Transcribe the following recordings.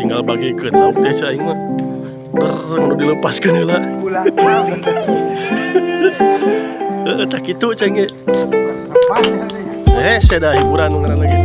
Tinggal bagikeun lauk teh cai aing mah. Ber nu dilepaskeun heula. Ulah balik. Heeh, tah kitu cai ge. Eh, saya dah hiburan nu ngaranna ge.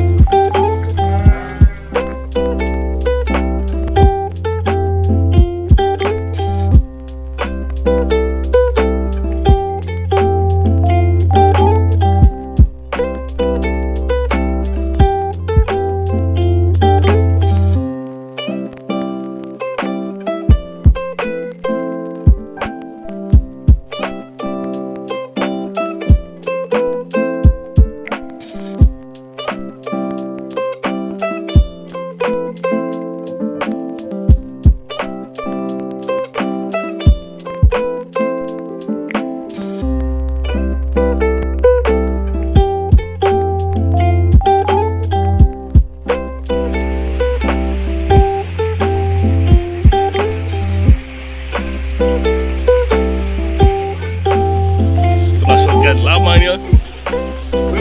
Setelah sekian lama ini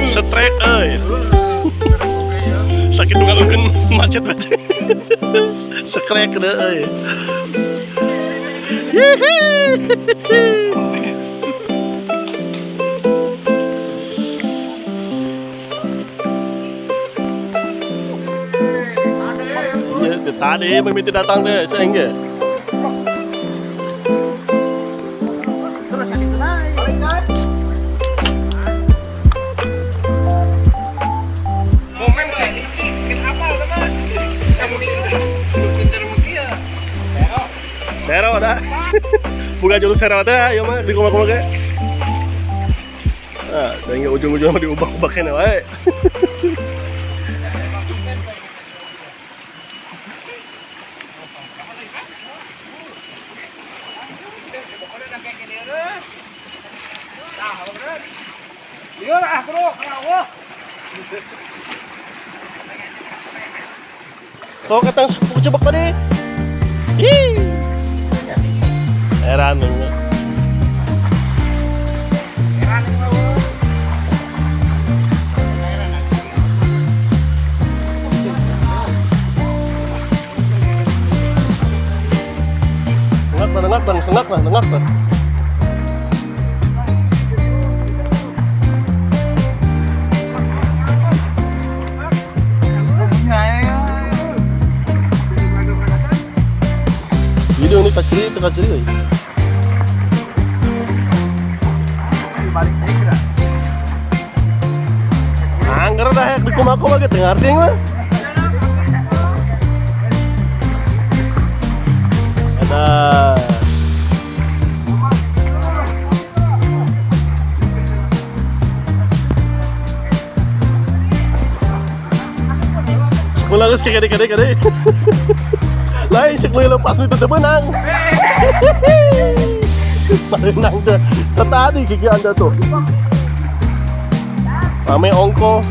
strek euy. Sakit ngalukeun macet berarti. Sekrek deh euy. Hihi. Iya, teu tadi mimiti datang teh cai ge. Terus yang itu naik. Balik kan? Momen kayak geus apal teman. Pinter mah kieu. Sero ada. Buka jurus sero teh ieu mah di kumaha-kumaha ge. Ah, sehingga ujung-ujungnya diubah-ubah kene wae. Lieur ah bro, kalau Sok ketang cebok tadi. Ih. Heran nih. Heran ini mah. Sengat lah, dengar lah, sengat lah, dengar lah. Ini ini kaciri, itu kaciri euy. Balik deui kira. Angger dah di kumaha-kumaha ge teu ngarti mah. Ada. Sekolah geus kade kade kade. Lain cek lepas itu teu beunang. Beunang teh. Tadi gigi Anda tuh. Rame ongko.